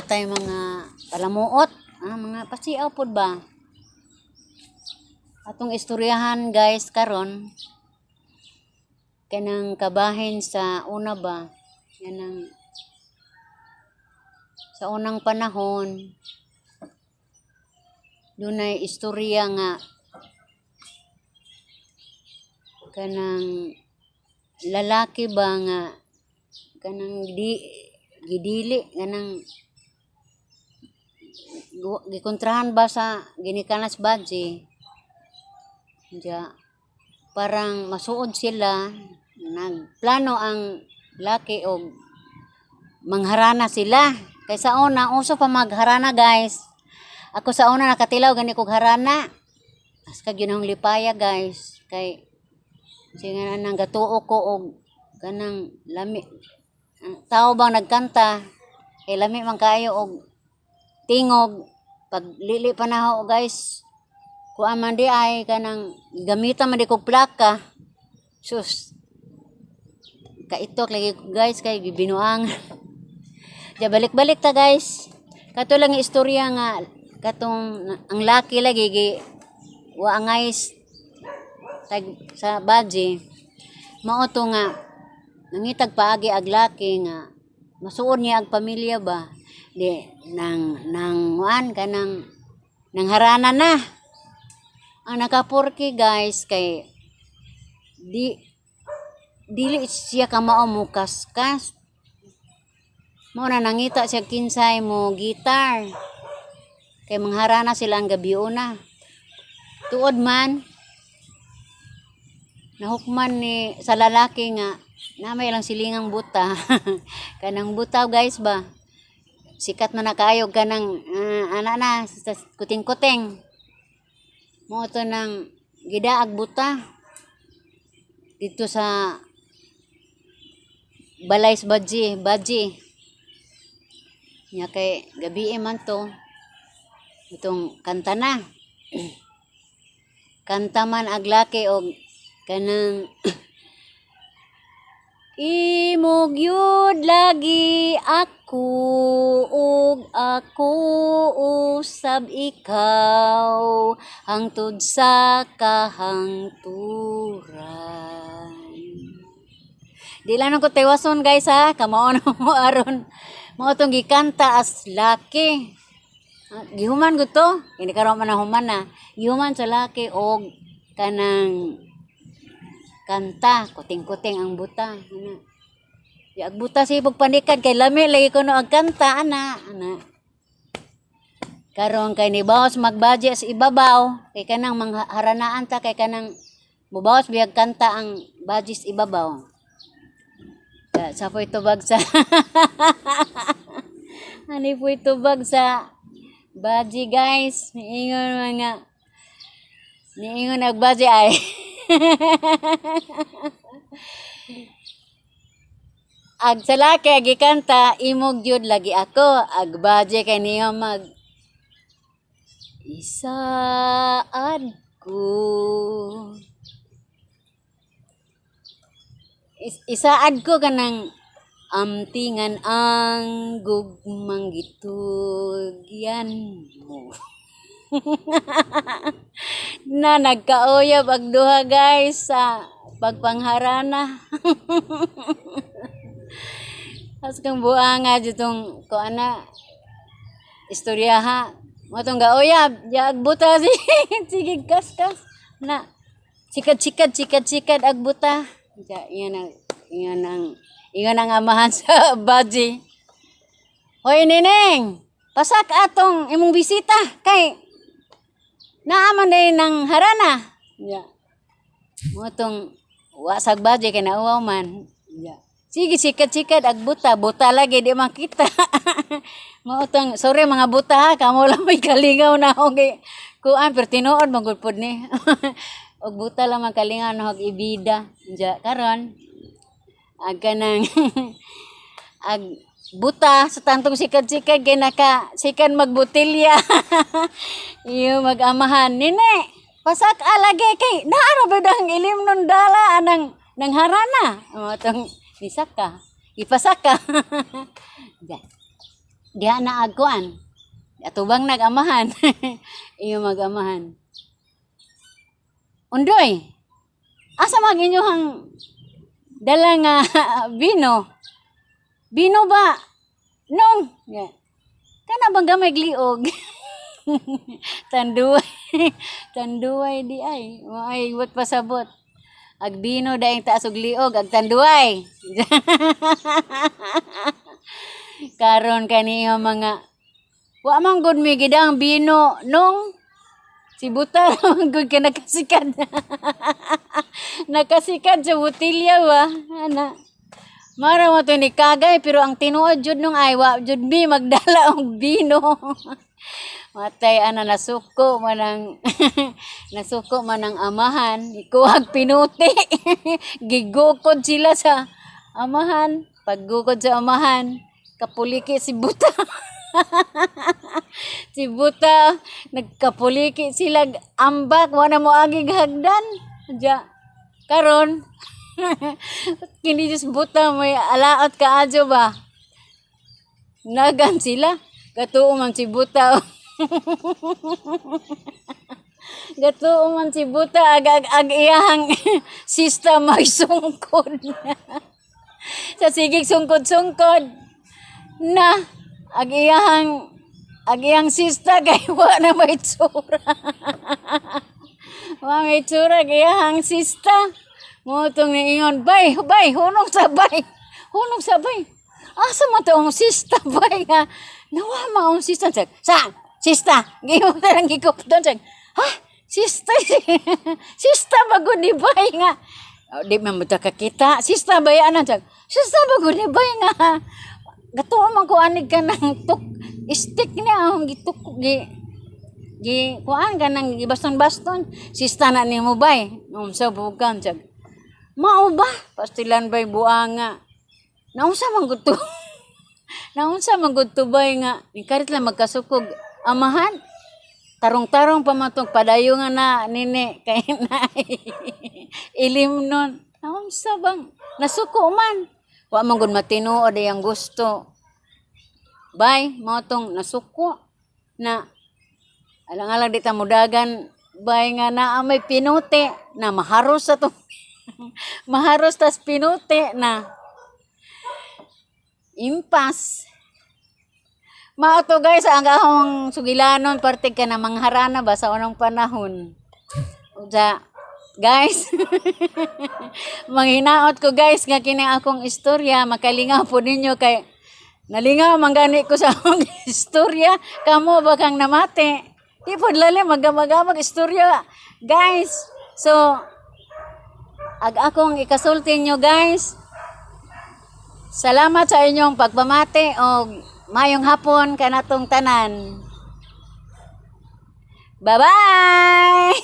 Natay mga palamuot, mga pasiaw pod ba. Atong istoryahan, guys, karon kanang kabahin sa una ba, kanang sa unang panahon dunay istorya nga kanang lalaki ba nga kanang di gidili, kanang gikontrahan ba sa ginikanas badji. Ja parang masuod sila, nagplano ang laki og mangharana sila, kay sa una uso pa magharana, guys. Ako sa una nakatilaw gani kog harana. As kag yun ang lipaya, guys, kay sige nga nang gatuo ko og kanang lami ang tao bang nagkanta, kay lami man kaayo og tingog. Pag lili pa na ako, guys, kuan man di ay kanang gamitan man di kog plaka. Sus, kaitok lagi ko, guys, kay gibinuang. Ja balik-balik ta, guys. Kato lang istorya nga katong ang laki lagi gi waangay tag sa badji. Mao to nga nangitag paagi ag laki nga masuod niya ang pamilya ba, di nang kuan kanang nang harana na. Ang nakapurki, guys, kay di dili siya kamao mo kaskas. Mao na nangita siya kinsay mo gitar kay mangharana sila ang gabiuna. Tuod man nahukman ni sa lalaki nga na may lang silingang buta, kanang buta, guys, ba. Sikat man na kaayo kanang ana na sa kuting-kuting. Mo to nang gidaag buta dito sa balay sa badji badji nya, kay gabi man to. Itong kanta na, kanta man ag laki og kanang "Imo gyud lagi ako ug ako usab ikaw hangtod sa kahangturan." Di lang ko tiwason, guys, ha, kamao na mo aron. Mao tong gikanta as laki. Ah, gihuman gud to. Kini karon man na human na. Gihuman sa laki og kanang kanta, kuting-kuting ang buta ana. Di ag buta sa ibog panikad kay lami lagi kuno ang kanta ana ana. Karon kay nibawas magbadya sa ibabaw, kay kanang mangharanaan ta, kay kanang mubawas biyag kanta ang badji sa ibabaw. Sa po'y tubag sa ani po'y tubag sa badji, guys. Niingon mga niingon ag badji ay ag sa laki ag gikanta "Imog gyud lagi ako", ag badji kay niyo mag "Isaad ko". Isaad ko kanang amtingan ang gugmang gitugyan mo na. Nagkauyab ag duha, guys, sa pagpangharana. As kang buanga ditong ko ana istorya ha. Mo tong gauyab, ya ag buta si sige kaskas na. Sikad sikad sikad sikad ag buta. Ja ingon ang amahan sa badji. "Hoy Neneng, pasak atong imong bisita kay naaman day ng harana." Ya. Mo tong wa sag badji kay nauwaw man. Ya. Sige sikat-sikat ag buta, buta lagi di makita. Mao tong, sorry mga buta ha, kamo lang may kalingaw na og kuan, pero tinuod man gud pod ni. Og buta lang man kalingaw na og ibida. Ja karon ag kanang ag buta sa tantong sikad-sikad kay naka sikan magbotelya. Iyo mag-amahan, "Nene, pasak alagi kay naara ba ang ilim nun dala anang nang harana." Mao tong nisaka. Ipasaka. Ja. Diha na agkuan. Atubang nag-amahan. Iyo mag-amahan. "Undoy, asa mag inyohang dala nga bino? Bino ba? Nong, yeah. Kana bang gamay liog?" Tanduay, tanduay di ay. Ay, wat pasabot. Ag bino daing taas og liog, ag tanduay. Karon kaniyo mga wa man gud mi gidang bino nong, si Buta man gud ka nakasikad. Nakasikad sa botilya ba? Ana. Mara mo to ni kagay, pero ang tinuod jud nung ay wa jud mi magdala og bino. Matay ana, nasuko man ang amahan, ikuhag pinuti. Gigukod sila sa amahan. Paggukod sa amahan, kapuliki si Buta. Si Buta, nagkapuliki sila ambak, wala mo agig hagdan. Diya, karon kini Diyos Buta may alaot kaadyo ba? Nagan sila. Gatuo man si Buta. Gatuo man si Buta ag ag, ag iyahang sista may sungkod. Sa sigig sungkod-sungkod na ag iyang sista kay wa na may tsura. Wa may tsura ag iyahang sista. Mo tong niingon, "Bay, bay, hunong sa bay. Hunong sa bay. Asa man to ang sista, bay, nga? Nawa ma ang sista." Sag, sa sista, gimo na lang gikupdon sag. "Ha? Sista, sista ba gud ni bay nga? Oh, di man mo ta kakita. Sista ba yan?" Sag, "Sista ba gud ni bay nga? Gatuo man ko anig ka ng tuk stick niya ang gituk gi gi kuan ka nang gibaston-baston. Sista na nimo, bay." Unsa bukan sag. "Mao ba? Pastilan bay buanga. Naunsa man gud to? Naunsa man gud to, bay, nga ikarit lang magkasukog amahan? Tarong-tarong pa man tong padayo nga na nini kay na ilim nun. Naunsa bang nasuko man? Wa man gud matinuod ang gusto. Bay, mao tong nasuko na alang-alang di ta mudagan, bay, nga naa may pinuti na maharos sa tong maharos tas pinuti na impas." Mao to, guys, ang akong sugilanon parte ka na mangharana ba sa unang panahon. Uja, guys, manghinaot ko, guys, nga kini akong istorya makalingaw po ninyo kay nalingaw man gani ko sa akong istorya. Kamo ba kang namati? Di po lalim magamagamag istorya, guys. So, ag akong ikasulti nyo, guys. Salamat sa inyong pagpamati og mayong hapon kanatong tanan. Bye-bye!